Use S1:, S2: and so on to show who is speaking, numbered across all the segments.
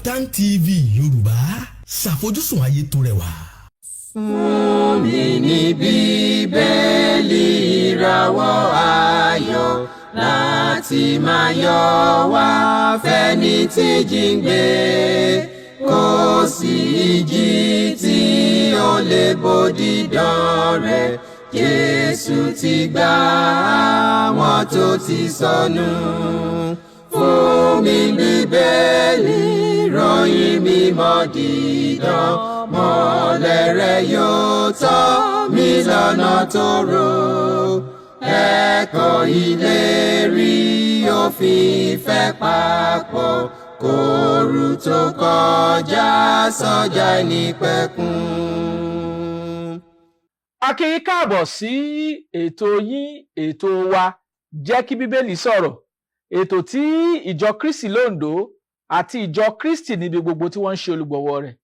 S1: Kaftan TV Yorùbá, ṣàfojúsùn ayé tó rẹwà.
S2: Fún mi ní Bíbélì, ìràwọ̀ ayọ̀ láti máa yọ wá fẹ́ni tí jíǹgbé. Kò sí ìjì tí ó lè bòdì dán rẹ̀. Jésù ti gbà àwọn tó ti sọnù. Fún mi Bíbélì, ròyìn mímọ́ dídán, mọ́lẹ̀ rẹ̀ yóò tọ́ mi lọ́nà tó rò. Ẹ̀kọ́ ìlérí òfin ìfẹ́ papọ̀ kóoru tó kọjá sọ́jà ìnípẹ̀kun.
S3: A kí yín káàbọ̀ sí ètò yín, ètò wa, Jẹ́ kí Bíbélì Sọ̀rọ̀, ètò tí Ìjọ Kristi Lóńdó àti Ìjọ Kristi níbi gbogbo tí wọ́n ń ṣe olùgbọ̀wọ́ rẹ̀.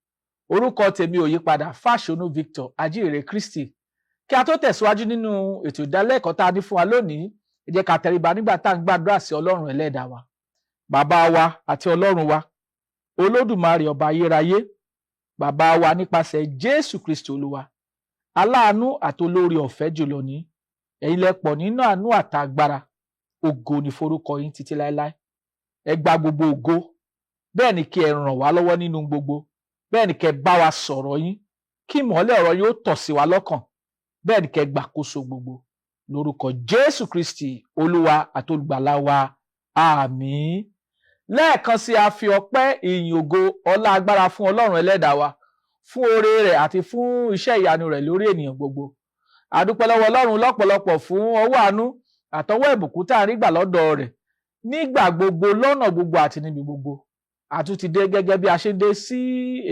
S3: Orúkọ tèmi ò yípadà, Fáṣọnù Victor, ajíhìnrere Kristi. Kí a tó tẹ̀síwájú nínú ètò ìdálẹ́kọ̀ọ́ tá a ní fún wa lónìí, ẹ jẹ́ ká tẹríba nígbà tá à ń gbàdúrà sí Ọlọ́run Ẹlẹ́dàá wa. Bàbá wa àti Ọlọ́run wa, Olódùmarè, ọba ayérayé, bàbá wa nípasẹ̀ Jésù Kristi Olúwa, aláàánú àti olórí ọ̀fẹ́ jùlọ ní ẹ̀yin lẹ pọ̀ nínú àánú àtàgbára. Ògo ní forúkọ yín títí láéláé. Ẹ gba gbogbo ògo. Bẹ́ẹ̀ ni kí ẹ ràn wá lọ́wọ́ nínú gbogbo. Bẹ́ẹ̀ ni kí ẹ bá wa sọ̀rọ̀ yín, kí ìmọ́lẹ̀ ọ̀rọ̀ yóò tọ̀ sí wa lọ́kàn. Bẹ́ẹ̀ ni kí ẹ gbàkóso gbogbo, lórúkọ Jésù Kristi, Olúwa àti Olùgbàlà wa. Àmín. Lẹ́ẹ̀kan sí, a fi ọpẹ́, ìyìn, ògo, ọlá, agbára fún Ọlọ́run Ẹlẹ́dàá wa fún oore rẹ̀ àti fún iṣẹ́ ìyanu rẹ̀ lórí ènìyàn gbogbo. A dúpẹ́ lọ́wọ́ Ọlọ́run lọ́pọ̀lọpọ̀ fún ọwọ́ àánú àtọwọ́ ìbùkún tá a rí gbà lọ́dọ̀ rẹ̀ nígbà gbogbo, lọ́nà gbogbo àti níbi gbogbo. A tún ti dé gẹ́gẹ́ bí a ṣe ń dé sí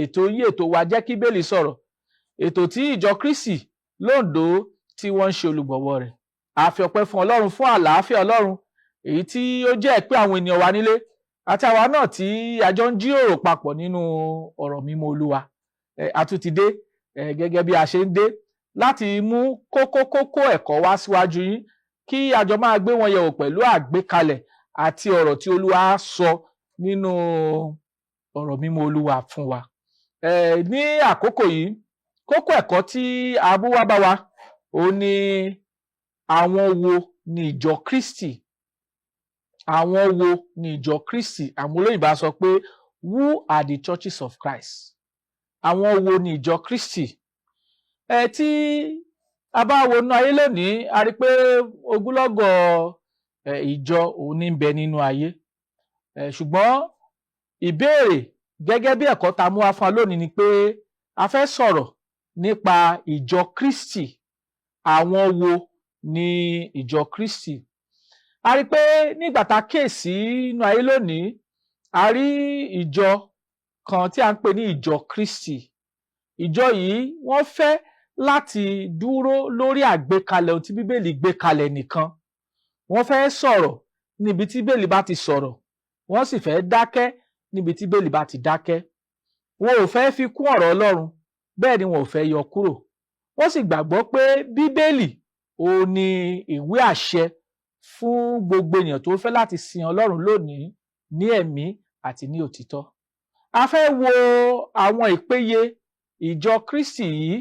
S3: ètò yín, ètò wa, Jẹ́ kí Bíbélì Sọ̀rọ̀, ètò tí Ìjọ Kristi Lóńdó tí wọ́n ń ṣe olùgbọ̀wọ́ rẹ̀. A fi ọpẹ́ fún Ọlọ́run fún àlàáfíà Ọlọ́run, èyí tí ó jẹ́ pé àwọn ènìyàn wa nílé àti àwa náà tí a jọ ń jíròrò papọ̀ nínú ọ̀rọ̀ mímọ́ Olúwa. A tún ti dé gẹ́gẹ́ bí a ṣe ń dé láti mú kókó kókó ẹ̀kọ́ wá síwájú yín, kí a jọ máa gbé wọn yẹ̀wò pẹ̀lú àgbékalẹ̀ àti ọ̀rọ̀ tí Olúwa sọ nínú ọ̀rọ̀ mímọ́ Olúwa fún wa. Ní àkókò yìí, kókó ẹ̀kọ́ tí a mú wá bá wa, òun ni: àwọn wo ni ìjọ Kristi? Àwọn wo ni ìjọ Kristi? Àwọn olóyìnbó á sọ pé, "Who are the churches of Christ?" Àwọn wo ni ìjọ Kristi? Tí a bá wo inú ayé lónìí, a rí i pé ogúnlọ́gọ̀ ìjọ òun ní ń bẹ nínú ayé. Ṣùgbọ́n ìbéèrè, gẹ́gẹ́ bí ẹ̀kọ́ tá a mú wá fún wa lónìí, ni pé a fẹ́ sọ̀rọ̀ nípa ìjọ Kristi. Àwọn wo ni ìjọ Kristi? A rí i pé nígbà tá a kíyèsí inú ayé lónìí, a rí ìjọ kan tí a ń pè ní ìjọ Kristi. Ìjọ yìí, wọ́n fẹ́ láti dúró lórí àgbékalẹ̀ ohun tí Bíbélì gbé kalẹ̀ nìkan. Wọ́n fẹ́ sọ̀rọ̀ níbi tí Bíbélì bá ti sọ̀rọ̀, wọ́n sì fẹ́ dákẹ́ níbi tí Bíbélì bá ti dákẹ́. Wọn ò fẹ́ fi kún ọ̀rọ̀ Ọlọ́run, bẹ́ẹ̀ ni wọn ò fẹ́ yọ kúrò. Wọ́n sì gbàgbọ́ pé Bíbélì òun ni ìwé àṣẹ fún gbogbo ènìyàn tó fẹ́ láti sin Ọlọ́run lónìí ní ẹ̀mí àti ní òtítọ́. A fẹ́ wo àwọn ìpéye ìjọ Kristi yìí,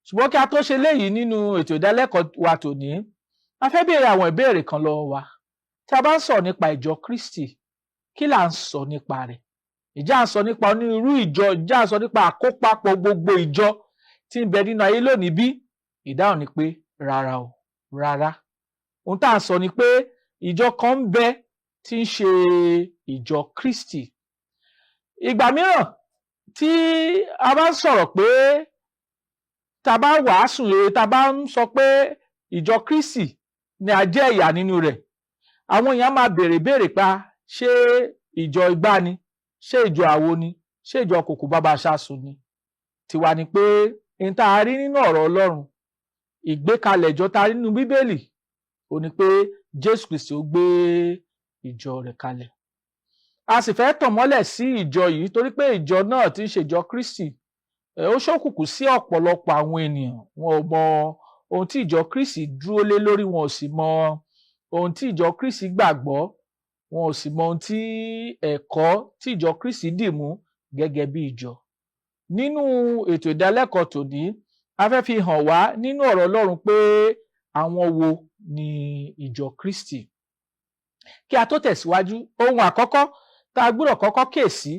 S3: ṣùgbọ́n kí a tó ṣe léyìí nínú ètò ìdálẹ́kọ̀ọ́ wa tòní, a fẹ́ béèrè àwọn ìbéèrè kan lọ́wọ́ wa. Tí a bá ń sọ̀rọ̀ nípa ìjọ Kristi, kí là ń sọ nípa rẹ̀? Ìjà ń sọ nípa onírúurú ìjọ? Ìjà ń sọ nípa àkópapọ̀ gbogbo ìjọ tí ń bẹ nínú ayé lónìí bí? Ìdáhùn ni pé rárá o, rárá. Ohun tá à ń sọ ni pé ìjọ kan ń bẹ tí ń ṣe ìjọ Kristi. Ìgbà mìíràn tí a bá ń sọ̀rọ̀ pé tá a bá wàásù rere, tá a bá ń sọ pé ìjọ Kristi ni a jẹ́ ẹ̀yà nínú rẹ̀, àwọn èèyàn máa béèrè béèrè pa: ṣé ìjọ igbá ni? Ṣé ìjọ àwo ni? Ṣé ìjọ kòkò bàbá aṣáṣun ni? Tiwa ni pé n tá a rí nínú ọ̀rọ̀ Ọlọ́run, ìgbékalẹ̀ ìjọ tá a rí nínú Bíbélì, ó ní pé Jésù Kristi ó gbé ìjọ rẹ̀ kalẹ̀. A sì fẹ́ tàn mọ́lẹ̀ sí ìjọ yìí torí pé ìjọ náà tí ń ṣe ìjọ Kristi, ó ṣókùnkùn sí ọ̀pọ̀lọpọ̀ àwọn ènìyàn. Wọn ò mọ ohun tí ìjọ Kristi dúró lé lórí, wọn ò sì mọ ohun tí ìjọ Kristi gbàgbọ́, wọn ò sì mọ ohun tí ẹ̀kọ́ tí ìjọ Kristi dì mú Gẹ́gẹ́ bí ìjọ, nínú ètò ìdálẹ́kọ̀ọ́ tòní, a fẹ́ fi hàn wá nínú ọ̀rọ̀ Ọlọ́run pé àwọn wo ni ìjọ Kristi. Kí a tó tẹ̀síwájú, ohun àkọ́kọ́ tá a gbọ́dọ̀ kọ́kọ́ kíyèsí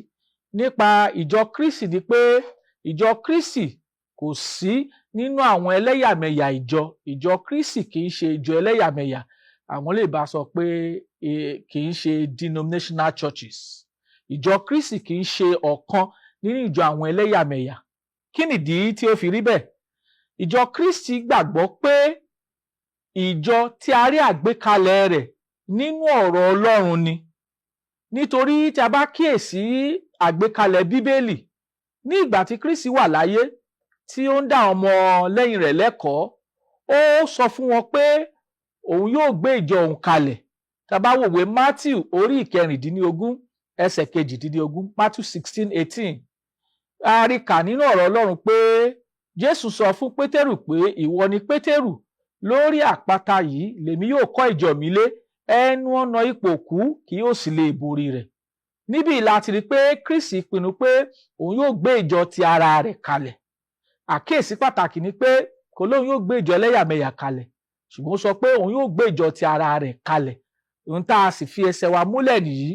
S3: nípa ìjọ Kristi ni pé ìjọ Kristi kò sí nínú àwọn ẹlẹ́yàmẹ̀yà ìjọ. Ìjọ Kristi kì í ṣe ìjọ ẹlẹ́yàmẹ̀yà. Àwọn lè bá sọ pé kì í ṣe denominational churches. Ìjọ Kristi kì í ṣe ọ̀kan nínú ìjọ àwọn ẹlẹ́yàmẹ̀yà. Kí nìdí tí ó fi rí bẹ́ẹ̀? Ìjọ Kristi gbàgbọ́ pé ìjọ tí a rí àgbékalẹ̀ rẹ̀ nínú ọ̀rọ̀ Ọlọ́run ni, nítorí tí a bá kíyèsí àgbékalẹ̀ Bíbélì ní ìgbà tí Kristi wà láyé, tí ó ń dá àwọn ọmọ lẹ́yìn rẹ̀ lẹ́kọ̀ọ́, ó sọ fún wọn pé òun yóò gbé ìjọ òun kalẹ̀. Tá a bá wo ìwé Matthew orí 16, ẹsẹ̀ 18, Matthew 16:18, a rí kà nínú ọ̀rọ̀ Ọlọ́run pé Jésù sọ fún Pétérù pé, "Ìwọ ni Pétérù, lórí àpáta yìí lèmi yóò kọ́ ìjọ mi lé, ẹnu ọ̀nà ipò òkú kì yóò sì lè borí rẹ̀." Níbí la ti rí pé Kristi pinnu pé òun yóò gbé ìjọ ti ara rẹ̀ kalẹ̀. Àkíyèsí pàtàkì ni pé kò lóun yóò gbé ìjọ ẹlẹ́yàmẹ̀yà kalẹ̀, ṣùgbọ́n ó sọ pé òun yóò gbé ìjọ ti ara rẹ̀ kalẹ̀. Ohun tá a sì fi ẹsẹ̀ wa múlẹ̀ nìyí.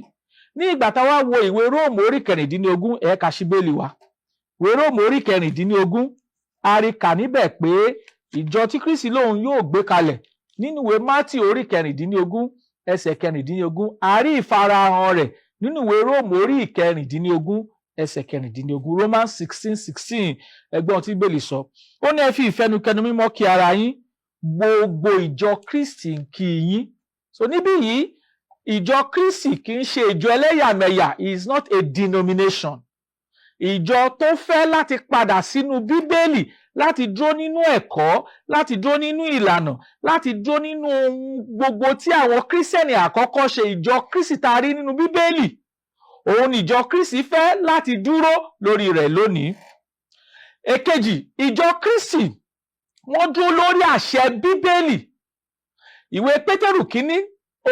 S3: Ní ìgbà tá a wá wo ìwé Róòmù orí 16, ẹ̀ka ṣíbélì wa, ìwé Róòmù orí 16, a rí kà níbẹ̀ pé ìjọ tí Kristi lóun yóò gbé kalẹ̀ nínú ìwé Mátì orí 16, ẹsẹ̀ 16, a rí ìfarahàn rẹ̀ nínú ìwé Róòmù orí 16, ẹsẹ̀ 16, Romans 16:16. Ẹ gbọ́ ohun tí Bíbélì sọ. Ó ní, "Ẹ fi ìfẹnukẹnu mímọ́ kí ara yín. Gbogbo ìjọ Kristi ń kí yín." So níbí yìí, ìjọ Kristi kì í ṣe ìjọ ẹlẹ́yàmẹ̀yà, is not a denomination. Ìjọ tó fẹ́ láti padà sínú Bíbélì, láti dúró nínú ẹ̀kọ́, láti dúró nínú ìlànà, láti dúró nínú ohun gbogbo tí àwọn Kírísítẹ̀nì àkọ́kọ́ ṣe. Ìjọ Kristi tá a rí nínú Bíbélì, òun ni ìjọ Kristi fẹ́ láti dúró lórí rẹ̀ lónìí. Èkejì, ìjọ Kristi, wọ́n dúró lórí àṣẹ Bíbélì. Ìwé Pétérù kínní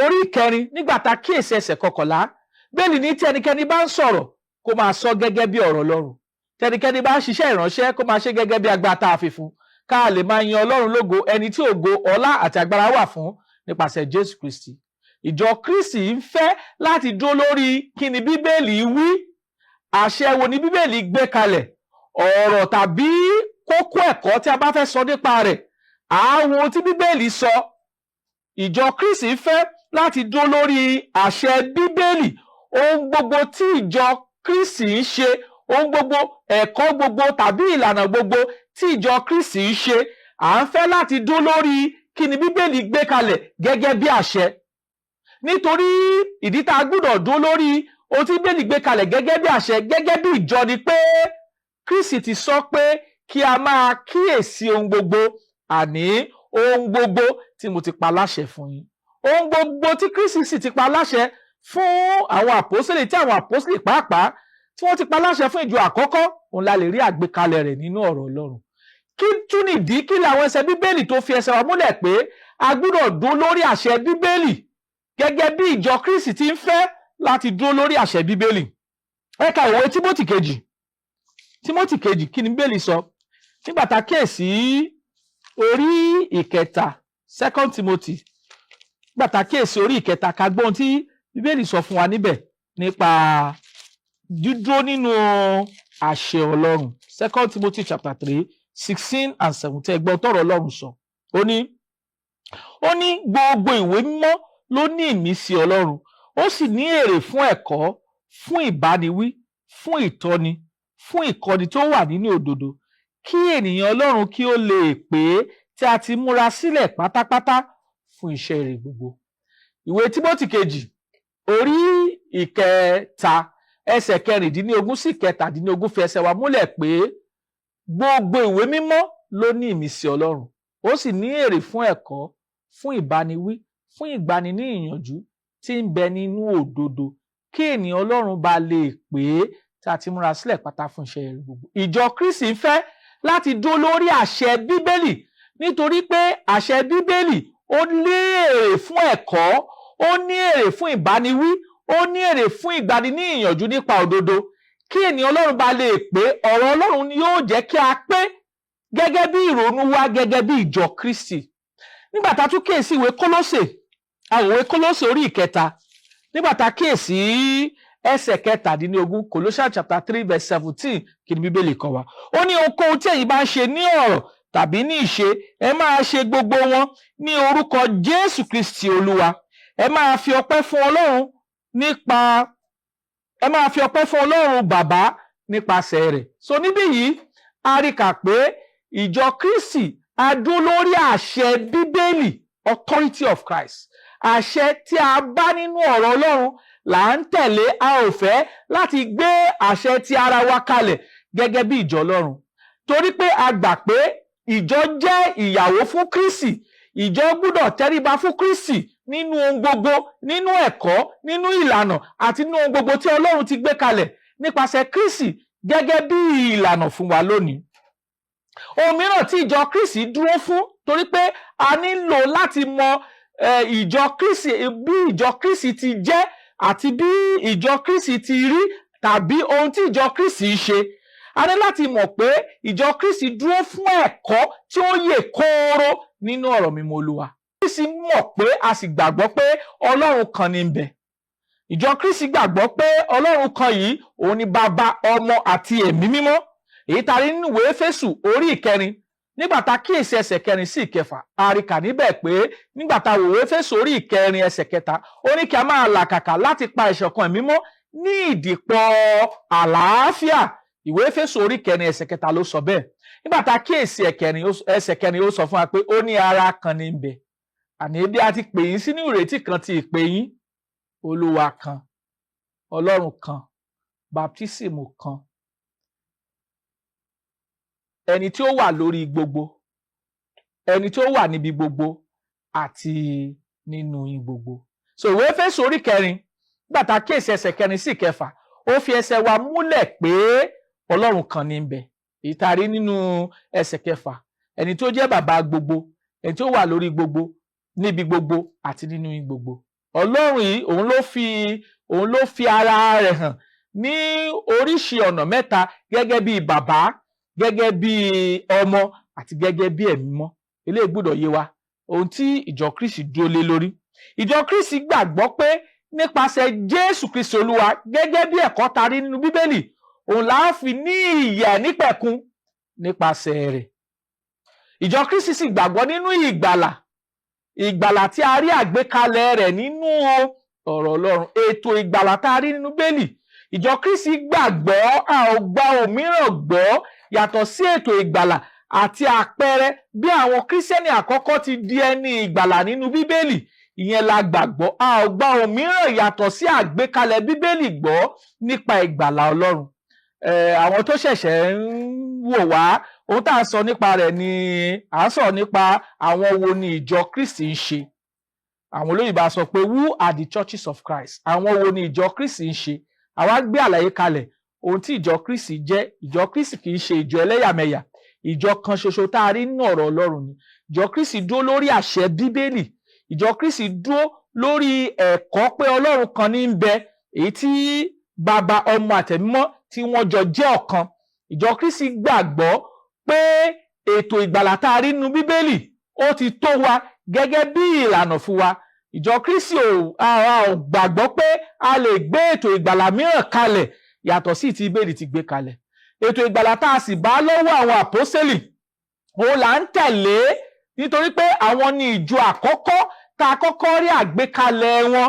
S3: orí 4, nígbà tá a kíyèsí ẹsẹ̀ 11, Bíbélì ní tí ẹnikẹ́ni bá ń sọ̀rọ̀, kó máa sọ gẹ́gẹ́ bí ọ̀rọ̀ Ọlọ́run; tẹnikẹ́ni bá ń ṣiṣẹ́ ìránṣẹ́, kó máa ṣe gẹ́gẹ́ bí agbára tá a fi fún, ká lè máa yin Ọlọ́run lógo, ẹni tí ògo, ọlá àti agbára wà fún nípasẹ̀ Jésù Kristi. Ìjọ Kristi ń fẹ́ láti dúró lórí kí ni Bíbélì wí, àṣẹ wo ni Bíbélì gbé kalẹ̀. Ọ̀rọ̀ tàbí kókó ẹ̀kọ́ tí a bá fẹ́ sọ nípa rẹ̀, àwọn ohun tí Bíbélì sọ. Ìjọ Kristi fẹ́ láti dúró lórí àṣẹ Bíbélì. Ohun gbogbo tí ìjọ Kristi ń ṣe, ohun gbogbo, ẹ̀kọ́ gbogbo tàbí ìlànà gbogbo tí ìjọ Kristi ń ṣe, à ń fẹ́ láti dúró lórí kí ni Bíbélì gbé kalẹ̀ gẹ́gẹ́ bí àṣẹ. Nítorí ìdí tá a gbọ́dọ̀ dúró lórí ohun tí Bíbélì gbé kalẹ̀ gẹ́gẹ́ bí àṣẹ gẹ́gẹ́ bí ìjọ ni pé Kristi ti sọ pé kí a máa kíyèsí ohun gbogbo, àní ohun gbogbo tí mo ti pa láṣẹ fún yín. Ohun gbogbo tí Kristi sì ti pa láṣẹ fún àwọn àpọ́sítélì, tí àwọn àpọ́sítélì pàápàá tí wọ́n ti pa láṣẹ fún ìjọ àkọ́kọ́, òun la lè rí àgbékalẹ̀ rẹ̀ nínú ọ̀rọ̀ Ọlọ́run. Kí tún nìdí? Kí làwọn ẹsẹ̀ Bíbélì tó fi ẹsẹ̀ wa múlẹ̀ pé a gbọ́dọ̀ dúró lórí àṣẹ Bíbélì gẹ́gẹ́ bí ìjọ Kristi ti ń fẹ́ láti dúró lórí àṣẹ Bíbélì? Ẹ ka ìwé Tímótì kejì. Tímótì kejì, kí ni Bíbélì sọ? Nígbà tá a kíyèsí orí 3, Second Timothy, nígbà tá a kíyèsí orí 3, ká gbọ́ ohun tí Bíbélì sọ fún wa níbẹ̀ nípa dídúró nínú àṣẹ Ọlọ́run. Second Timothy chapter 3, 16 and 17. Ẹ gbọ́ tọ́rọ̀ Ọlọ́run sọ. Ó ní gbogbo ìwé mímọ́ ló ní ìmísí Ọlọ́run, ó sì ní èrè fún ẹ̀kọ́, fún ìbániwí, fún ìtọ́ni, fún ìkọ́ni tó wà nínú òdodo, kí ènìyàn Ọlọ́run kí ó lè pé, tí a ti múra sílẹ̀ pátápátá fún iṣẹ́ rere gbogbo. Ìwé Tímótì kejì orí 3, ẹsẹ̀ 16 sí 17 fi ẹsẹ̀ wa múlẹ̀ pé gbogbo ìwé mímọ́ ló ní ìmísí Ọlọ́run, ó sì ní èrè fún ẹ̀kọ́, fún ìbániwí, fún ìgbani ní ìyànjú tí ń bẹ nínú òdodo, kí ènìyàn Ọlọ́run bá lè pé, tí a ti múra sílẹ̀ pátá fún iṣẹ́ rere gbogbo. Ìjọ Kristi ń fẹ́ láti dúró lórí àṣẹ Bíbélì, nítorí pé àṣẹ Bíbélì, ó ní èrè fún ẹ̀kọ́, ó ní èrè fún ìbániwí, ó ní èrè fún ìgbani ní ìyànjú nípa òdodo. Kí ènìyàn Ọlọ́run bá lè pé, ọ̀rọ̀ Ọlọ́run ni yóò jẹ́ kí a pé gẹ́gẹ́ bí ìrònú wa gẹ́gẹ́ bí ìjọ Kristi. Nígbà tá a tún kíyèsí ìwé Kólósè, àwọn ìwé Kólósè orí 3, nígbà tá a kíyèsí ẹsẹ̀ 17, Colossians chapter 3 verse 17, kí ni Bíbélì kọ́ wa? Ó ní, "Ohunkóhun tí ẹ̀yin bá ń ṣe ní ọ̀rọ̀ tàbí ní ìṣe, ẹ máa ṣe gbogbo wọn ní orúkọ Jésù Kristi Olúwa. Ẹ máa fi ọpẹ́ fún Ọlọ́run Bàbá nípasẹ̀ rẹ̀." So níbí yìí, a rí kà pé ìjọ Kristi a dúró lórí àṣẹ Bíbélì, authority of Christ. Àṣẹ tí a bá nínú ọ̀rọ̀ Ọlọ́run là ń tẹ̀lé. A ò fẹ́ láti gbé àṣẹ ti ara wa kalẹ̀ gẹ́gẹ́ bí ìjọ Ọlọ́run, torí pé a gbà pé ìjọ jẹ́ ìyàwó fún Kristi. Ìjọ gbúdọ̀ tẹríba fún Kristi nínú ohun gbogbo, nínú ẹ̀kọ́, nínú ìlànà àti nínú ohun gbogbo tí Ọlọ́run ti gbé kalẹ̀ nípasẹ̀ Kristi gẹ́gẹ́ bí ìlànà fún wa lónìí. Ohun mìíràn tí ìjọ Kristi dúró fún, torí pé a nílò láti mọ ìjọ Kristi, bí ìjọ Kristi ti jẹ́ àti bí ìjọ Kristi ti rí tàbí ohun tí ìjọ Kristi ṣe, a ní láti mọ̀ pé ìjọ Kristi dúró fún ẹ̀kọ́ tí ó yè kooro nínú ọ̀rọ̀ mímọ́ Olúwa. Kristi mọ̀ pé a sì gbàgbọ́ pé Ọlọ́run kan ní ń bẹ. Ìjọ Kristi gbàgbọ́ pé Ọlọ́run kan yìí, òun ni Bàbá, Ọmọ àti Ẹ̀mí Mímọ́, èyí tá a rí nínú ìwé Éfésù orí 4, nígbà tá a kíyèsí ẹsẹ̀ 4 sí 6. A rí kà níbẹ̀ pé nígbà tá a wò Éfésù orí 4 ẹsẹ̀ 3, ó ní kí a máa làkàkà láti pa ìṣọ̀kan Ẹ̀mí mọ́ ní ìdìpọ̀ àlàáfíà. Ìwé Éfésù orí 4 ẹsẹ̀ 3 ló sọ bẹ́ẹ̀. Nígbà tá a kíyèsí ẹsẹ̀ 4, ó sọ fún wa pé ó ní ara kan ní ń bẹ, àní bí a ti pè yín sínú ìrètí kan ti ìpè yín, Olúwa kan, Ọlọ́run kan, baptísìmù kan, ẹni tí ó wà lórí gbogbo, ẹni tí ó wà níbi gbogbo àti nínú yín gbogbo. So ìwé Éfésù orí 4, nígbà tá a kíyèsí ẹsẹ̀ 4 sí 6, ó fi ẹsẹ̀ wa múlẹ̀ pé Ọlọ́run kan ní ń bẹ, èyí tá a rí nínú ẹsẹ̀ 6, ẹni tó jẹ́ bàbá gbogbo, ẹni tó wà lórí gbogbo, níbi gbogbo àti nínú yín gbogbo. Ọlọ́run yìí, òun ló fi ara rẹ̀ hàn ní oríṣi ọ̀nà mẹ́ta, gẹ́gẹ́ bí bàbá, gẹ́gẹ́ bí ọmọ àti gẹ́gẹ́ bí Ẹ̀mí Mọ́. Eléyìí gbọ́dọ̀ yé wa, ohun tí ìjọ Kristi dúró lé lórí. Ìjọ Kristi gbàgbọ́ pé nípasẹ̀ Jésù Kristi Olúwa, gẹ́gẹ́ bí ẹ̀kọ́ ta rí nínú Bíbélì, òun là á fi ní ìyè àìnípẹ̀kun nípasẹ̀ rẹ̀. Ìjọ Kristi sì gbàgbọ́ nínú ìgbàlà, ìgbàlà tí a rí àgbékalẹ̀ rẹ̀ nínú ọ̀rọ̀ Ọlọ́run, ètò ìgbàlà tá a rí nínú Bíbélì. Ìjọ Kristi gbàgbọ́. A ò gba òmíràn gbọ́ yàtọ̀ sí ètò ìgbàlà àti àpẹẹrẹ bí àwọn Kírísítẹ́nì àkọ́kọ́ ti di ẹni ìgbàlà nínú Bíbélì. Ìyẹn la gbàgbọ́. A ò gba òmíràn yàtọ̀ sí àgbékalẹ̀ Bíbélì gbọ́ nípa ìgbàlà Ọlọ́run. Àwọn tó ṣẹ̀ṣẹ̀ ń wò wá, ohun tá à ń sọ nípa rẹ̀ ni à ń sọ̀rọ̀ nípa àwọn wo ni ìjọ Kristi ń ṣe. Àwọn olóyìnbó sọ pé, "Who are the churches of Christ?" Àwọn wo ni ìjọ Kristi ń ṣe? Àwa gbé àlàyé kalẹ̀ ohun tí ìjọ Kristi jẹ́. Ìjọ Kristi kì í ṣe ìjọ ẹlẹ́yàmẹ̀yà. Ìjọ kan ṣoṣo tá a rí nínú ọ̀rọ̀ Ọlọ́run ni. Ìjọ Kristi dúró lórí àṣẹ Bíbélì. Ìjọ Kristi dúró lórí ẹ̀kọ́ pé Ọlọ́run kan ní ń bẹ, èyí tí Bàbá, Ọmọ àtẹ̀mímọ́ tí wọ́n jọ jẹ́ ọ̀kan. Ìjọ Kristi gbàgbọ́ pé ètò ìgbàlà tá a rí nínú Bíbélì, ó ti tó wa gẹ́gẹ́ bí ìlànà fún wa. Ìjọ Kristi ò gbàgbọ́ pé a lè gbé ètò ìgbàlà mìíràn kalẹ̀ yàtọ̀ sí ti Bíbélì ti gbé kalẹ̀. Ètò ìgbàlà tá a sì bá lọ́wọ́ àwọn àpọ́sẹ́lì, òun là ń tẹ̀lé, nítorí pé àwọn ni ìjọ àkọ́kọ́ tá a kọ́kọ́ rí àgbékalẹ̀ wọn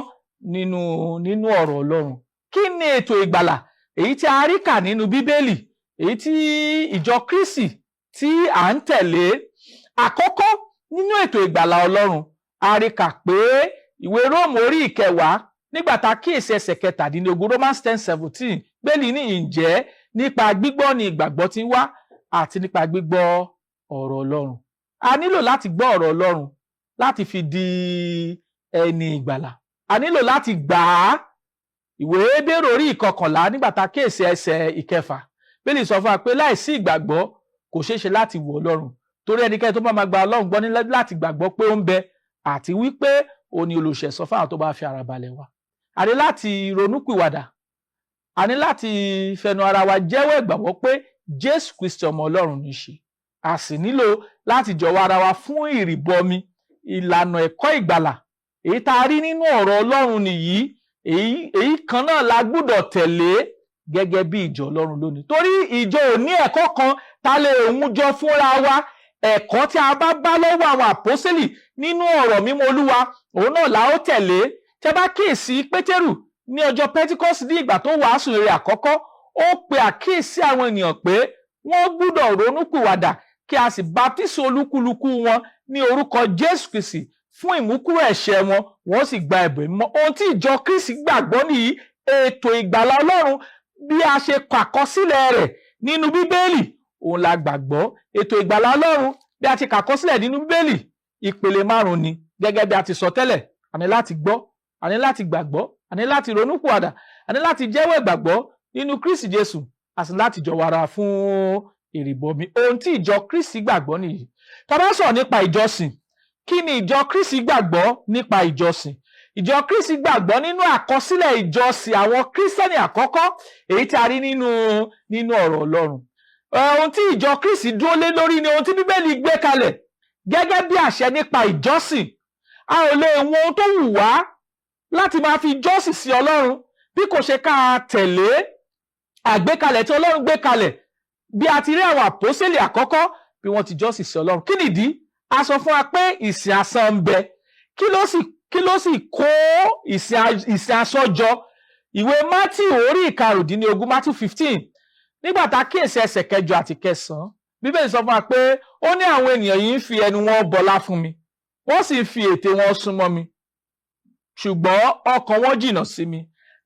S3: nínú ọ̀rọ̀ Ọlọ́run. Kí ni ètò ìgbàlà èyí tí a rí kà nínú Bíbélì, èyí tí ìjọ Kristi tí à ń tẹ̀lé? Àkọ́kọ́ nínú ètò ìgbàlà Ọlọ́run, a rí kà pé ìwé Róòmù orí 10, nígbà tá a kíyèsí ẹsẹ̀ 17, Romans 10:17, Bíbélì ní, "Ǹjẹ́ nípa gbígbọ́ ni ìgbàgbọ́ ti ń wá, àti nípa gbígbọ́ ọ̀rọ̀ Ọlọ́run." A nílò láti gbọ́ ọ̀rọ̀ Ọlọ́run láti fi di ẹni ìgbàlà. A nílò láti gbà á. Ìwé Hébérù orí 11, nígbà tá a kíyèsí ẹsẹ̀ 6, Bíbélì sọ fún wa pé láìsí ìgbàgbọ́ kò ṣeé ṣe láti wù Ọlọ́run, torí ẹnikẹ́ni tó bá máa gba Ọlọ́run gbọ́ ní láti gbàgbọ́ pé ó ń bẹ, àti wípé ó ní olùṣẹ̀san fún àwọn tó bá fi ara balẹ̀ wá. A ní láti ronúpìwàdà. A ní láti fẹnu ara wa jẹ́wọ́ ìgbàgbọ́ pé Jésù Kristi ọmọ Ọlọ́run ní í ṣe. A sì nílò láti jọ̀wọ́ ara wa fún ìrìbọmi. Ìlànà ẹ̀kọ́ ìgbàlà èyí tá a rí nínú ọ̀rọ̀ Ọlọ́run nìyí. Èyí kan náà la gbúdọ̀ tẹ̀lé gẹ́gẹ́ bí ìjọ Ọlọ́run lónìí, torí ìjọ ò ní ẹ̀kọ́ kan tá lè mú jọ fúnra wa. Ẹ̀kọ́ tí a bá bá lọ́wọ́ àwọn àpọ́sítélì nínú ọ̀rọ̀ mímọ́ Olúwa, òun náà la ó tẹ̀lé. Tẹ́ bá kíyèsí, Pétérù ní ọjọ́ Pentikọ́sì, ní ìgbà tó wàásù rere àkọ́kọ́, ó pe àkíyèsí àwọn ènìyàn pé wọ́n gbúdọ̀ ronúpìwàdà, kí a sì baptisi olúkúlùkù wọn ní orúkọ Jésù Kristi fún ìmúkúrò ẹ̀ṣẹ̀ wọn, wọ́n sì gba ẹ̀bùn mímọ́. Ohun tí ìjọ Kristi gbàgbọ́ nìyí. Ètò ìgbàlà Ọlọ́run bí a ṣe kọ àkọsílẹ̀ rẹ̀ nínú Bíbélì, òun la gbàgbọ́. Ètò ìgbàlà Ọlọ́run bí a ti kàkọsílẹ̀ nínú Bíbélì, ìpele márùn ni. Gẹ́gẹ́ bí a ti sọ tẹ́lẹ̀, a ní láti gbọ́, a ní láti gbàgbọ́, a ní láti ronúpìwàdà, a ní láti jẹ́wọ́ ìgbàgbọ́ nínú Kristi Jésù, a sì láti jọ̀wọ́ ara fún ìrìbọmi. Ohun tí ìjọ Kristi gbàgbọ́ nìyí. Tá a bá sọ̀rọ̀ nípa ìjọsìn, kí ni ìjọ Kristi gbàgbọ́ nípa ìjọsìn? Ìjọ Kristi gbàgbọ́ nínú àkọsílẹ̀ ìjọsìn àwọn Kírísítẹ́nì àkọ́kọ́, èyí tí a rí nínú ọ̀rọ̀ Ọlọ́run. Ohun tí ìjọ Kristi dúró lé lórí ni ohun tí Bíbélì gbé kalẹ̀ gẹ́gẹ́ bí àṣẹ nípa ìjọsìn. A ò lè wọn ohun tó wù wá láti máa fi jọ́sìn sí Ọlọ́run, bí kò ṣe ká tẹ̀lé àgbékalẹ̀ tí Ọlọ́run gbé kalẹ̀, bí a ti rí àwọn àpọ́sítélì àkọ́kọ́ bí wọ́n ti jọ́sìn sí Ọlọ́run. Kí nìdí? A sọ fún wa pé ìsìn asán ń bẹ. Kí ló sì kó ìsìn asán jọ? Ìwé Matthew orí 15, Matthew 15, nígbà tá a kíyèsí ẹsẹ̀ kẹjọ àti kẹsàn-án, Bíbélì sọ fún wa pé ó ní, "Àwọn ènìyàn yìí ń fi ẹnu wọn bọlá fún mi, wọ́n sì ń fi ètè wọn súnmọ́ mi, ṣùgbọ́n ọkàn wọn jìnnà sí mi.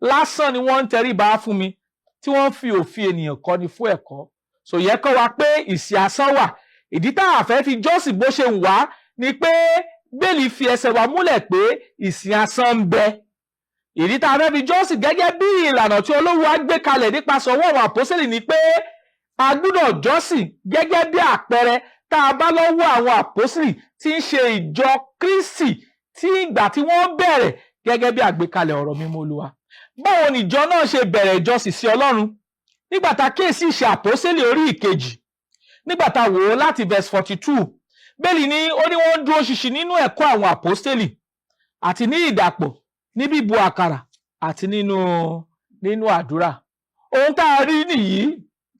S3: Lásán ni wọ́n ń tẹríba fún mi, tí wọ́n ń fi òfin ènìyàn kọ́ni fún ẹ̀kọ́." So yẹ kọ́ wa pé ìsìn asán wà. Ìdí tá a fẹ́ fi jọ́sìn bó ṣe wà ni pé Bíbélì fi ẹsẹ̀ wa múlẹ̀ pé ìsìn asán ń bẹ. Ìdí tá a fẹ́ fi jọ́sìn gẹ́gẹ́ bí ìlànà tí Olúwa gbé kalẹ̀ nípasẹ̀ ọwọ́ àwọn àpọ́sítélì ni pé a gbúdọ̀ jọ́sìn gẹ́gẹ́ bí àpẹẹrẹ tá a bá lọ́wọ́ àwọn àpọ́sítélì tí ń ṣe ìjọ Kristi, tí ìgbà tí wọ́n bẹ̀rẹ̀, gẹ́gẹ́ bí àgbékalẹ̀ ọ̀rọ̀ mímọ́ Olúwa. Báwo ni ìjọ náà ṣe bẹ̀rẹ̀ ìjọsìn sí Ọlọ́run? Nígbà tá a kíyèsí Ìṣe Àpọ́sítélì orí ìkejì, nígbà tá a wò ó láti verse 42, Bíbélì ní ó ní wọ́n dúró ṣinṣin nínú ẹ̀kọ́ àwọn àpọ́sítélì àti ní ìdàpọ̀, ní bíbu àkàrà àti nínú àdúrà. Ohun tá a rí nìyí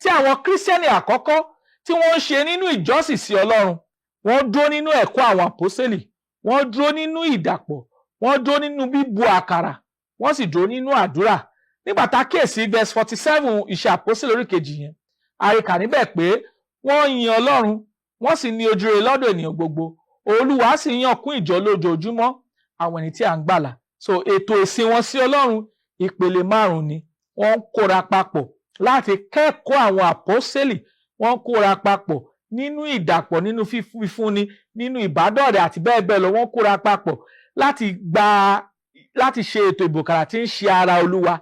S3: tí àwọn Kírísítẹ́nì àkọ́kọ́ tí wọ́n ń ṣe nínú ìjọsìn sí Ọlọ́run. Wọ́n dúró nínú ẹ̀kọ́ àwọn àpọ́sítélì, wọ́n dúró nínú ìdàpọ̀, wọ́n dúró nínú bíbu àkàrà, wọ́n sì dúró nínú àdúrà. Nígbà tá a kíyèsí verse 47 Ìṣe Àpọ́sítélì orí kejì yẹn, a rí kà níbẹ̀ pé wọ́n yin Ọlọ́run, wọ́n sì ní ojú rere lọ́dọ̀ ènìyàn gbogbo. Olúwa sì yàn kún ìjọ lójoojúmọ́ àwọn ẹni tí à ń gbàlà. So ètò ìsìn wọn sí Ọlọ́run, ìpele márùn ni. Wọ́n ń kóra papọ̀ láti kẹ́kọ̀ọ́ àwọn àpọ́sítélì, wọ́n ń kóra papọ̀ nínú ìdàpọ̀, nínú fífúnni, nínú ìbádọ́rẹ̀ẹ́ àti bẹ́ẹ̀ bẹ́ẹ̀ lọ. Wọ́n kóra papọ̀ láti ṣe ètò ìbùkàrà tí ń ṣe ara Olúwa.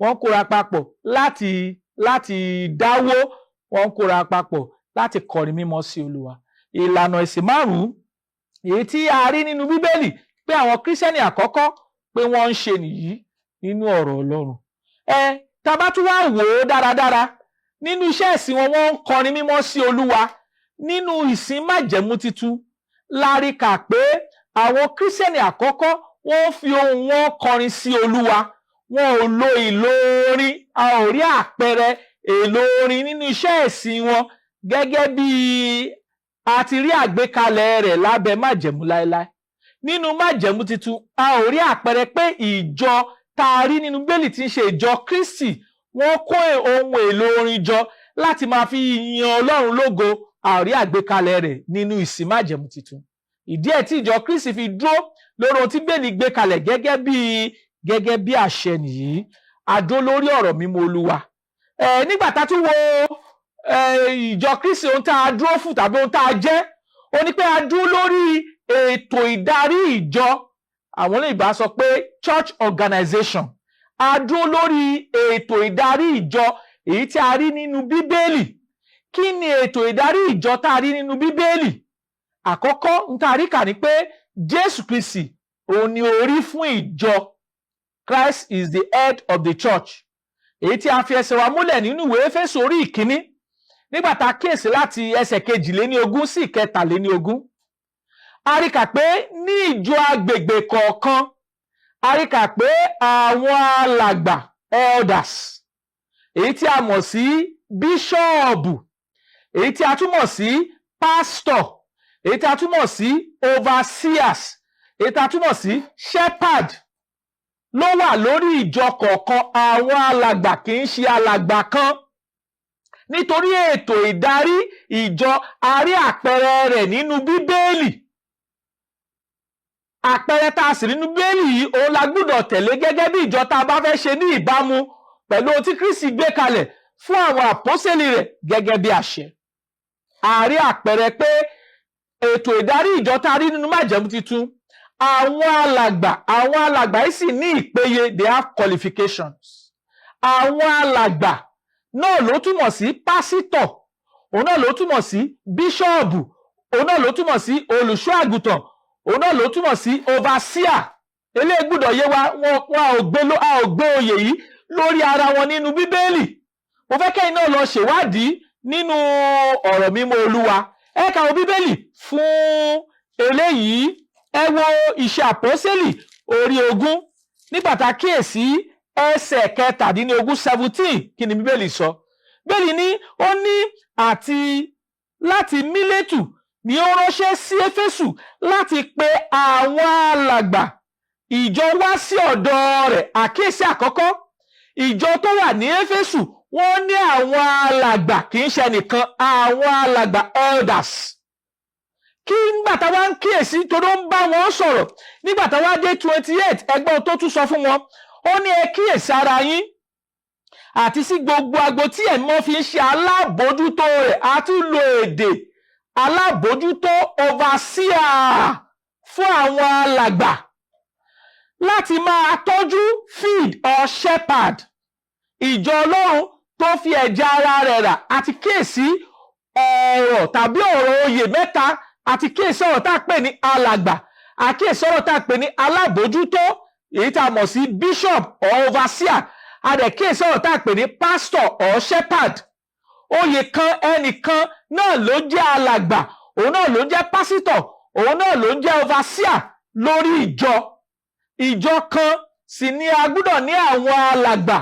S3: Wọ́n kóra papọ̀ láti dáwó. Wọ́n kóra papọ̀ láti kọrin mímọ́ sí Olúwa. Ìlànà ìsìn márùn-ún èyí tí a rí nínú Bíbélì pé àwọn Kírísítẹ́nì àkọ́kọ́ pé wọ́n ń ṣe nìyí nínú ọ̀rọ̀ Ọlọ́run. Ẹ tá a bá tún wá wò ó dáradára nínú iṣẹ́ ìsìn wọn, wọ́n ń kọrin mímọ́ sí Olúwa. Nínú ìsìn májẹ̀mú titun, la rí kà pé àwọn Kírísítẹ́nì àkọ́kọ́, wọ́n fi ohùn wọn kọrin sí Olúwa. Wọn ò lo ìlò orin. A ò rí àpẹẹrẹ èlò orin nínú iṣẹ́ ìsìn wọn gẹ́gẹ́ bí a ti rí àgbékalẹ̀ rẹ̀ lábẹ́ májẹ̀mú láéláé. Nínú májẹ̀mú titun, a ò rí àpẹẹrẹ pé ìjọ tá a rí nínú Bíbélì tí ń ṣe ìjọ Kristi, wọ́n kó ohun èlò orin jọ láti máa fi yin Ọlọ́run lógo. A ò rí àgbékalẹ̀ rẹ̀ nínú ìsìn májẹ̀mú titun. Ìdí ẹ̀ tí ìjọ Kristi fi dúró lórí ohun tí Bíbélì gbé kalẹ̀ gẹ́gẹ́ bí àṣẹ nìyí. A dúró lórí ọ̀rọ̀ mímọ́ Olúwa. Nígbà tá a tún wo ìjọ Kristi, ohun tá a dúró fún tàbí ohun tá a jẹ́ ó ní pé a dúró lórí ètò ìdarí ìjọ. Àwọn olóyìnbó sọ pé church organization. A dúró lórí ètò ìdarí ìjọ èyí tí a rí nínú Bíbélì. Kí ni ètò ìdarí ìjọ tá a rí nínú Bíbélì? Àkọ́kọ́ ń tá a rí kà ní pé Jésù Kristi, òun ni orí fún ìjọ. Christ is the head of the church. Èyí tí a fi ẹsẹ̀ wa múlẹ̀ nínú ìwé Éfésù orí ìkíní, nígbà tá a kíyèsí láti ẹsẹ̀ 22 sí 23. A rí kà pé ní ìjọ agbègbè kọ̀ọ̀kan, a rí kà pé àwọn alàgbà, elders, èyí tí a mọ̀ sí bíṣọ́ọ̀bù, èyí tí a tún mọ̀ sí pásítọ̀, èyí tí a tún mọ̀ sí overseers, èyí tí a tún mọ̀ sí shepherd, ló wà lórí ìjọ kọ̀ọ̀kan. Àwọn alàgbà, kì í ṣe alàgbà kan, nítorí ètò ìdarí ìjọ, a rí àpẹẹrẹ rẹ̀ nínú Bíbélì. Àpẹẹrẹ tá a sì nínú Bíbélì yìí, òun la gbọ́dọ̀ tẹ̀lé gẹ́gẹ́ bí ìjọ tá a bá fẹ́ ṣe ní ìbámu pẹ̀lú ohun tí Kristi gbé kalẹ̀ fún àwọn àpọ́sẹ̀lì rẹ̀ gẹ́gẹ́ bí àṣẹ. A rí àpẹẹrẹ pé ètò ìdarí ìjọ tá a rí nínú májẹ̀mú titun, àwọn alàgbà yìí sì ní ìpéye. They have qualifications. Àwọn alàgbà náà ló túmọ̀ sí pásítọ̀, òun náà ló túmọ̀ sí bíṣọ́ọ̀bù, òun náà ló túmọ̀ sí olùṣọ́ àgùntàn, òun náà ló túmọ̀ sí overseer. Eléyìí gbọ́dọ̀ yé wa. Wọn a ò gbé oyè yìí lórí ara wọn nínú Bíbélì. Mo fẹ́ kẹ́yìn náà lọ ṣèwádìí nínú ọ̀rọ̀ mímọ́ Olúwa. Ẹ ka wo Bíbélì fún eléyìí. Ẹ wo Ìṣe Àpọ́sẹ́lì orí 20, nígbà tá a kíyèsí ẹsẹ̀ 17, 17. Kí ni Bíbélì sọ? Bíbélì ní, ó ní, àti láti Mílétù ni ó ránṣẹ́ sí Éfésù láti pe àwọn alàgbà ìjọ wá sí ọ̀dọ̀ rẹ̀. Àkíyèsí àkọ́kọ́: ìjọ tó wà ní Éfésù, wọ́n ní àwọn alàgbà, kì í ṣe nìkan, àwọn alàgbà, elders. Kí nígbà táwa ń kíyèsí, torí ó ń bá wọn sọ̀rọ̀, nígbà táwa dé 28, ẹgbọ́n tó tún sọ fún wọn. Ó ní, ẹ kíyèsí ara yín àti sí gbogbo agbo tí ẹ̀mọ́ fi ń ṣe alábòójútó rẹ̀. A tún lo èdè alábòójútó, overseer, fún àwọn alàgbà láti máa tọ́jú, feed or shepherd, ìjọ Ọlọ́run tó fi ẹ̀jẹ̀ ara rẹ̀ rà. Àti kíyèsí ọ̀rọ̀ tàbí ọ̀rọ̀ oyè mẹ́ta. Àti kíyèsí ọ̀rọ̀ tá a pè ní alàgbà, àkíyèsí ọ̀rọ̀ tá a pè ní alábòójútó, èyí tá a mọ̀ sí bishop or overseer, a dẹ̀ kíyèsí ọ̀rọ̀ tá a pè ní pastor or shepherd. Oyè kan, ẹnìkan náà ló jẹ́ alàgbà, òun náà ló jẹ́ pásítọ̀, òun náà ló jẹ́ overseer lórí ìjọ. Ìjọ kan sì ni a gbọ́dọ̀ ní àwọn alàgbà.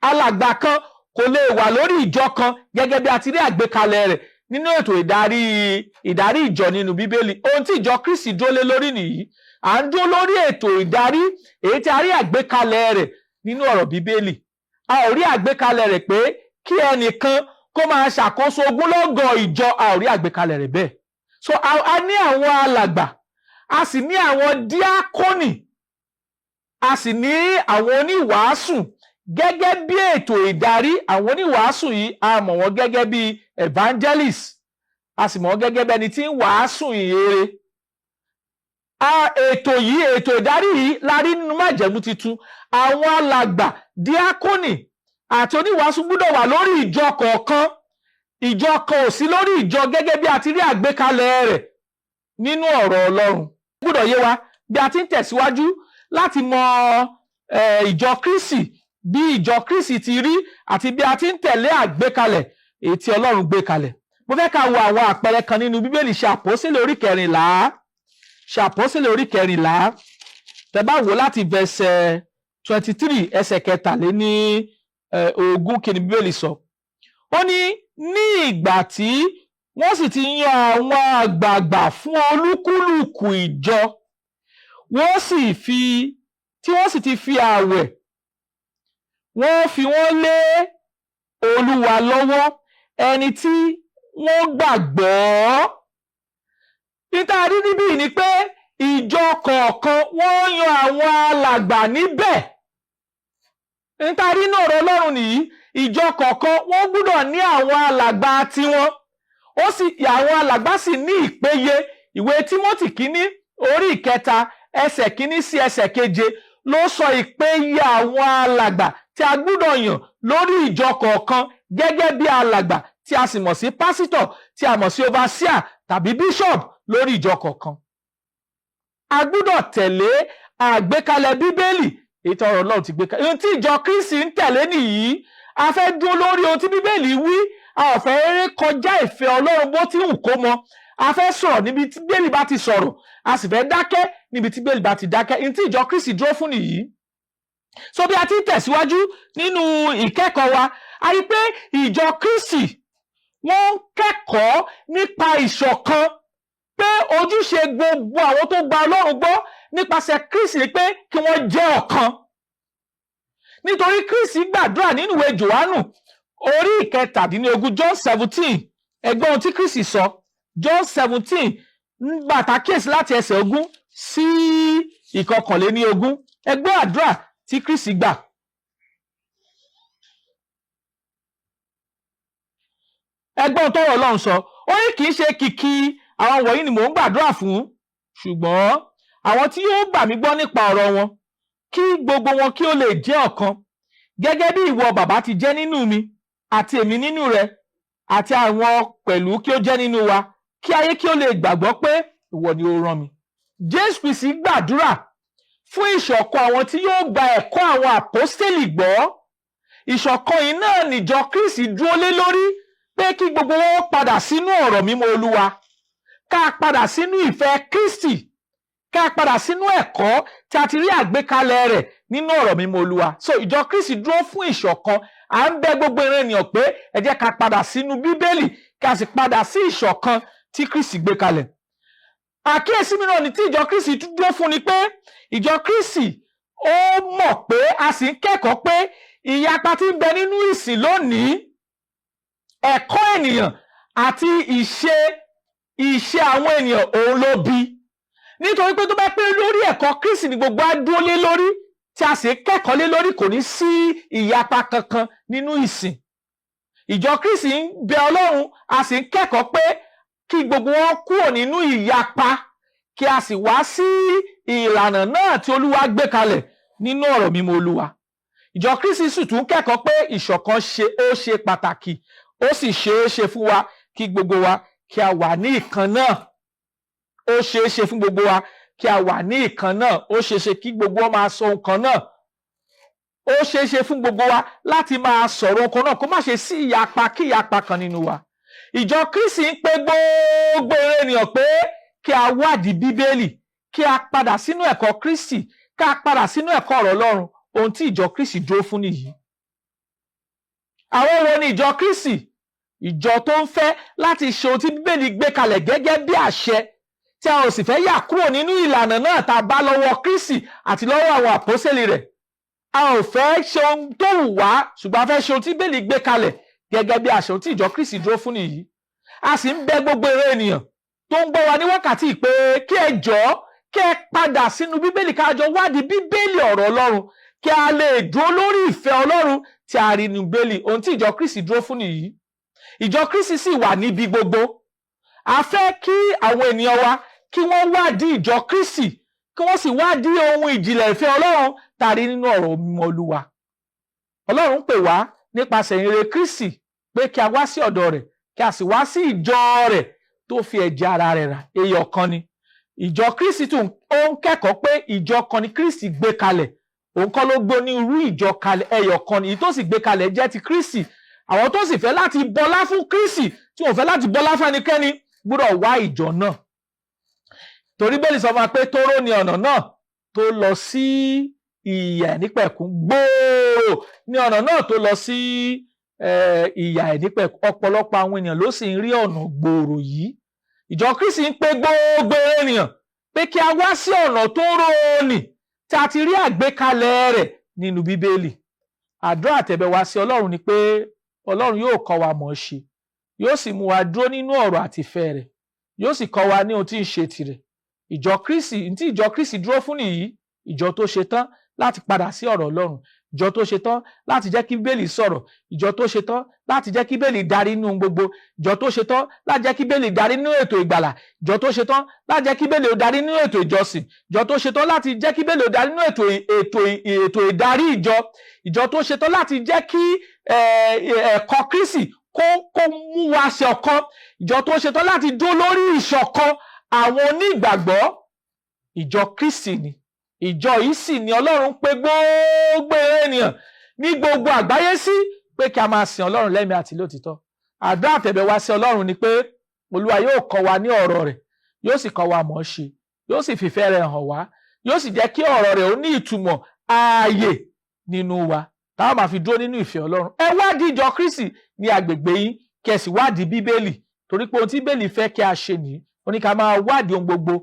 S3: Alàgbà kan kò lè wà lórí ìjọ kan, gẹ́gẹ́ bí a ti rí àgbékalẹ̀ rẹ̀ nínú ètò ìdarí ìjọ nínú Bíbélì. Ohun tí ìjọ Kristi dúró lé lórí nìyí. À ń dúró lórí ètò ìdarí èyí tí a rí àgbékalẹ̀ rẹ̀ nínú ọ̀rọ̀ Bíbélì. A ò rí àgbékalẹ̀ rẹ̀ pé kí ẹnìkan kó máa ṣàkóso ogúnlọ́gọ̀ ìjọ. A ò rí àgbékalẹ̀ rẹ̀ bẹ́ẹ̀. So a ní àwọn alàgbà, a sì ní àwọn díákónì, a sì ní àwọn oníwàásù gẹ́gẹ́ bí ètò ìdarí. Àwọn oníwàásù yìí, a mọ̀ wọ́n gẹ́gẹ́ bí evangelist, a sì mọ̀ wọ́n gẹ́gẹ́ bí ẹni tí ń wàásù ìhìnrere. Ètò yìí, ètò ìdarí yìí la rí nínú májẹ̀mú titun. Àwọn alàgbà, díákónì àti oníwàásù gbọ́dọ̀ wà lórí ìjọ kọ̀ọ̀kan. Ìjọ kan ò sí lórí ìjọ gẹ́gẹ́ bí a ti rí àgbékalẹ̀ rẹ̀ nínú ọ̀rọ̀ Ọlọ́run. Gbọ́dọ̀ yé wa bí a ti ń tẹ̀síwájú láti mọ ìjọ Kristi, bí ìjọ Kristi ti rí àti bí a ti ń tẹ̀lé àgbékalẹ̀ èyí tí Ọlọ́run gbé kalẹ̀. Mo fẹ́ ká wo àwọn àpẹẹrẹ kan nínú Bíbélì. Ṣe Àpọ́sítélì orí 14, ṣe Àpọ́sítélì orí 14. Tẹ́ bá wò láti verse 23, ẹsẹ̀ 23, kí ni Bíbélì sọ? Ó ní, ní ìgbà tí wọ́n sì ti yan àwọn àgbààgbà fún olúkúlùkù ìjọ, wọ́n sì fi tí wọ́n sì ti fi ààwẹ̀, wọ́n fi wọ́n lé Olúwa lọ́wọ́, ẹni tí wọ́n gbàgbọ́. Níta rí níbí ni pé ìjọ kọ̀ọ̀kan, wọ́n yan àwọn alàgbà níbẹ̀. Níta rí náà, ọ̀rọ̀ Ọlọ́run nìyí. Ìjọ kọ̀ọ̀kan, wọ́n gbọ́dọ̀ ní àwọn alàgbà tiwọn. Ó sì àwọn alàgbà sì ní ìpéye. Ìwé Tímótì kínní orí 3, ẹsẹ̀ 1 sí ẹsẹ̀ 7 ló sọ ìpéye àwọn alàgbà tí a gbọ́dọ̀ yàn lórí ìjọ kọ̀ọ̀kan gẹ́gẹ́ bí alàgbà tí a sì mọ̀ sí pásítọ̀, tí a mọ̀ sí overseer tàbí bishop lórí ìjọ kọ̀ọ̀kan. A gbọ́dọ̀ tẹ̀lé àgbékalẹ̀ Bíbélì, ètò ọ̀rọ̀ Ọlọ́run ti gbé kalẹ̀. Ohun tí ìjọ Kristi ń tẹ̀lé nìyí. A fẹ́ dúró lórí ohun tí Bíbélì wí. A ò fẹ́ eré kọjá ìfẹ́ Ọlọ́run bó ti hù kó mọ. A fẹ́ sọ̀rọ̀ níbi tí Bíbélì bá ti sọ̀rọ̀, a sì fẹ́ dákẹ́ níbi tí Bíbélì bá ti dákẹ́. Ní tí ìjọ Kristi dúró fún nìyí. So bí a ti ń tẹ̀síwájú nínú ìkẹ́kọ̀ọ́ wa, a rí pé ìjọ Kristi, wọ́n ń kẹ́kọ̀ọ́ nípa ìṣọ̀kan, pé ojúṣe gbogbo àwọn tó gba Ọlọ́run gbọ́ nípasẹ̀ Kristi ni pé kí wọ́n jẹ́ ọ̀kan, nítorí Kristi gbàdúrà nínú ìwé Jòhánù orí 17, John 17. Ẹ gbọ́ ohun tí Kristi sọ, John 17, nígbà tá a kíyèsí láti ẹsẹ̀ 20 sí 21. Ẹ gbọ́ àdúrà tí Kristi gbà. Ẹ gbọ́ ohun tọ́rọ̀ Ọlọ́run sọ. Ó ní, "Kì í ṣe kìkì àwọn wọ̀nyí ni mò ń gbàdúrà fún, ṣùgbọ́n àwọn tí yóò gbà mí gbọ́ nípa ọ̀rọ̀ wọn, kí gbogbo wọn kí ó lè jẹ́ ọ̀kan, gẹ́gẹ́ bí ìwọ Bàbá ti jẹ́ nínú mi àti èmi nínú rẹ, àti àwọn pẹ̀lú kí ó jẹ́ nínú wa, kí ayé kí ó lè gbàgbọ́ pé ìwọ ni ó rán mi." Jésù Kristi gbàdúrà fún ìṣọ̀kan àwọn tí yóò gba ẹ̀kọ́ àwọn àpọ́stélì gbọ́. Ìṣọ̀kan yìí náà nìjọ Kristi dúró lé lórí, pé kí gbogbo wọn padà sínú ọ̀rọ̀ mímọ́ Olúwa, ká padà sínú ìfẹ́ Kristi, ká padà sínú ẹ̀kọ́ tí a ti rí àgbékalẹ̀ rẹ̀ nínú ọ̀rọ̀ mímọ́ Olúwa. So ìjọ Kristi dúró fún ìṣọ̀kan. À ń bẹ̀ gbogbo ìran ènìyàn pé ẹ jẹ́ ká padà sínú Bíbélì, ká sì padà sí ìṣọ̀kan tí Kristi gbé kalẹ̀. Àkíyèsí mìíràn ní tí ìjọ Kristi tún dúró fún ni pé ìjọ Kristi, ó mọ̀ pé, a sì ń kẹ́kọ̀ọ́ pé ìyapa tí ń bẹ nínú ìsìn lónìí, ẹ̀kọ́ ènìyàn àti ìṣe àwọn ènìyàn òun ló bí, nítorí pé tó bá pé lórí ẹ̀kọ́ Kristi ni gbogbo á dúró lé lórí, tí a sì kẹ́kọ̀ọ́ lé lórí, kò ní sí ìyapa kankan nínú ìsìn. Ìjọ Kristi ń bẹ Ọlọ́run, a sì ń kẹ́kọ̀ọ́ pé kí gbogbo wọn kúrò nínú ìyapa, kí a sì wá sí ìlànà náà tí Olúwa gbé kalẹ̀ nínú ọ̀rọ̀ mímọ́ Olúwa. Ìjọ Kristi sì tún kẹ́kọ̀ọ́ pé ìṣọ̀kan ṣe ó ṣe pàtàkì, ó sì ṣeé ṣe fún wa kí gbogbo wa kí a wà ní ìkan náà. Ó ṣeé ṣe fún gbogbo wa kí a wà ní ìkan náà. Ó ṣeé ṣe kí gbogbo wa máa sọ nǹkan náà. Ó ṣeé ṣe fún gbogbo wa láti máa sọ̀rọ̀ nǹkan náà, kó má ṣe sí ìyapa kí ìyapa kan nínú wa. Ìjọ Kristi ń pe gbogbo ènìyàn pé kí a wádìí Bíbélì, kí a padà sínú ẹ̀kọ́ Kristi, kí a padà sínú ẹ̀kọ́ ọ̀rọ̀ Ọlọ́run. Ohun tí ìjọ Kristi dúró fún nìyí. Àwọn wo ni ìjọ Kristi? Ìjọ tó ń fẹ́ láti ṣe ohun tí Bíbélì gbé kalẹ̀ gẹ́gẹ́ bí àṣẹ, tí a ò sì fẹ́ yà kúrò nínú ìlànà náà tá a bá lọ́wọ́ Kristi àti lọ́wọ́ àwọn àpọ́sẹ̀lì rẹ̀. A ò fẹ́ ṣe ohun tó wù wá, ṣùgbọ́n a fẹ́ ṣe ohun tí Bíbélì gbé kalẹ̀ gẹ́gẹ́ bí àṣẹ. Ohun tí ìjọ Kristi dúró fún nìyí. A sì ń bẹ̀ gbogbo èrò ènìyàn tó ń gbọ́ wa ní wákàtí pé kí ẹ jọ̀ọ́, kí ẹ padà sínú Bíbélì, ká jọ wádìí Bíbélì, ọ̀rọ̀ Ọlọ́run, kí a lè dúró lórí ìfẹ́ Ọlọ́run tí a rí nínú Bíbélì. Ohun tí ìjọ Kristi dúró fún nìyí. Ìjọ Kristi sì wà níbi gbogbo. A fẹ́ kí àwọn ènìyàn wa kí wọ́n wádìí ìjọ Kristi, kí wọ́n sì wádìí ohun ìjìnlẹ̀ ìfẹ́ Ọlọ́run tá a rí nínú ọ̀rọ̀ mímọ́ Olúwa. Ọlọ́run pè wá nípasẹ̀ ìhìnrere Kristi pé kí a wá sí ọ̀dọ̀ rẹ̀, kí a sì wá sí ìjọ rẹ̀ tó fi ẹ̀jẹ̀ ara rẹ̀ rà. Èyí ọ̀kan ni ìjọ Kristi tún ó ń kẹ́kọ̀ọ́, pé ìjọ kan ni Kristi gbé kalẹ̀. Òun kọ́ ló gbé onírúurú ìjọ kalẹ̀, ẹyọ kan ni. Èyí tó sì gbé kalẹ̀ jẹ́ ti Kristi. Àwọn tó sì fẹ́ láti bọlá fún Kristi, tí wọ́n fẹ́ láti bọlá fún ẹnikẹ́ni, gbọ́dọ̀ wá ìjọ náà, torí Bíbélì sọ fún wa pé tóóró ni ọ̀nà náà tó lọ sí ìyè àìnípẹ̀kún, gbòòrò ní ọ̀nà náà tó lọ sí ìyè àìnípẹ̀kún. Ọ̀pọ̀lọpọ̀ àwọn ènìyàn ló sì ń rí ọ̀nà gbòòrò yìí. Ìjọ Kristi ń pe gbogbo ènìyàn pé kí a wá sí ọ̀nà tó róònì tí a ti rí àgbékalẹ̀ rẹ̀ nínú Bíbélì. Àdúrà àtẹ̀bẹ̀ wa sí Ọlọ́run ni pé Ọlọ́run yóò kọ́ wa mọ̀ ọ́ ṣe, yóò sì mú wa dúró nínú ọ̀rọ̀ àti ìfẹ́ rẹ̀, yóò sì kọ́ wa ní ohun tí ń ṣe tirẹ̀. Ìjọ Kristi, tí ìjọ Kristi dúró fún nìyí: ìjọ tó ṣe tán láti padà sí ọ̀rọ̀ Ọlọ́run, ìjọ tó ṣe tán láti jẹ́ kí Bíbélì sọ̀rọ̀, ìjọ tó ṣe tán láti jẹ́ kí Bíbélì darí nínú gbogbo, ìjọ tó ṣe tán láti jẹ́ kí Bíbélì darí nínú ètò ìgbàlà, ìjọ tó ṣe tán láti jẹ́ kí Bíbélì darí nínú ètò ìjọsìn, ìjọ tó ṣe tán láti jẹ́ kí Bíbélì darí nínú ètò ìdarí ìjọ, ìjọ tó ṣe tán láti jẹ́ kí ẹ̀kọ́ Kristi kó mú wa ṣọ̀kan, ìjọ tó ṣe tán láti dúró lórí ìṣọ̀kan àwọn onígbàgbọ́. Ìjọ Kristi ni. Ìjọ yìí sì ni Ọlọ́run pè gbogbo ènìyàn ní gbogbo àgbáyé sí pé pé kí a máa sìn Ọlọ́run lẹ́mìí àti lótìtọ́. Àdúrà àtẹ̀bẹ̀ wa sí Ọlọ́run ni pé Olúwa yóò kọ́ wa ní ọ̀rọ̀ rẹ̀, yóò sì kọ́ wa mọ̀ ọ́ ṣe, yóò sì fìfẹ́ rẹ̀ hàn wá, yóò sì jẹ́ kí ọ̀rọ̀ rẹ̀ ó ní ìtumọ̀ ààyè nínú wa, táwọn máa fi dúró nínú ìfẹ́ Ọlọ́run. Ẹ wádìí ìjọ Kristi ní agbègbè yín, kí ẹ sì wádìí Bíbélì, torí pé ohun tí Bíbélì fẹ́ kí a ṣe nìyí. Ó ní ká máa wádìí ohun gbogbo,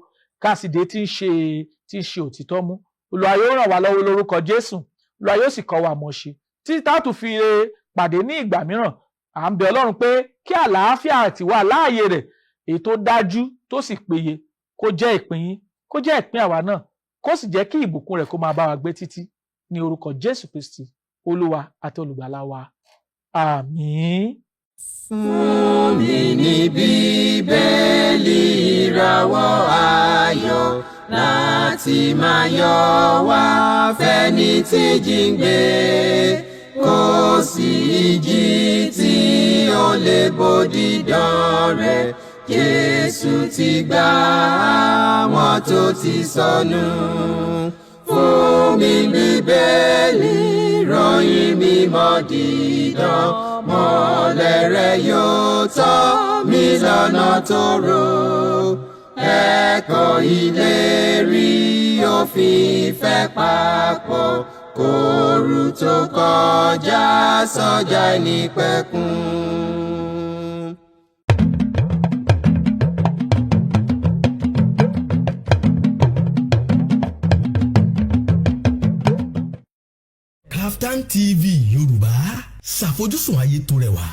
S3: ká sì dé tí ń ṣe òtítọ́ mú. Olúwa yóò ràn wá lọ́wọ́ lórúkọ Jésù. Olúwa yóò sì kọ́ wa mọ̀ ṣe títí tá a tún fi lè pàdé ní ìgbà mìíràn. À ń bẹ Ọlọ́run pé kí àlàáfíà àti wà láàyè rẹ̀, èyí tó dájú tó sì péye, kó jẹ́ ìpín yín, kó jẹ́ ìpín àwa náà, kó sì jẹ́ kí ìbùkún rẹ̀ kó máa bá wa gbé títí, ní orúkọ Jésù Kristi, Olúwa àti Olùgbàlà wa. Àmín.
S2: Fún mi ní Bíbélì, ìràwọ̀ ayọ̀ láti máa yọ wá fẹ́ni tí jíǹgbé. Kò sí ìjì tí ó lè bòdì dán rẹ̀. Jésù ti gbà àwọn tó ti sọnù. Fún mi Bíbélì, ròyìn mímọ́ dídán, mọ́lẹ̀ rẹ̀ yóò tọ́ mi lọ́nà tó rò. Ẹ̀kọ́ ìlérí òfin ìfẹ́ papọ̀ kóoru tó kọjá sọ́jà ìnípẹ̀kun.
S1: Kaftan TV Yorùbá, ṣàfojúsùn ayé tó rẹwà.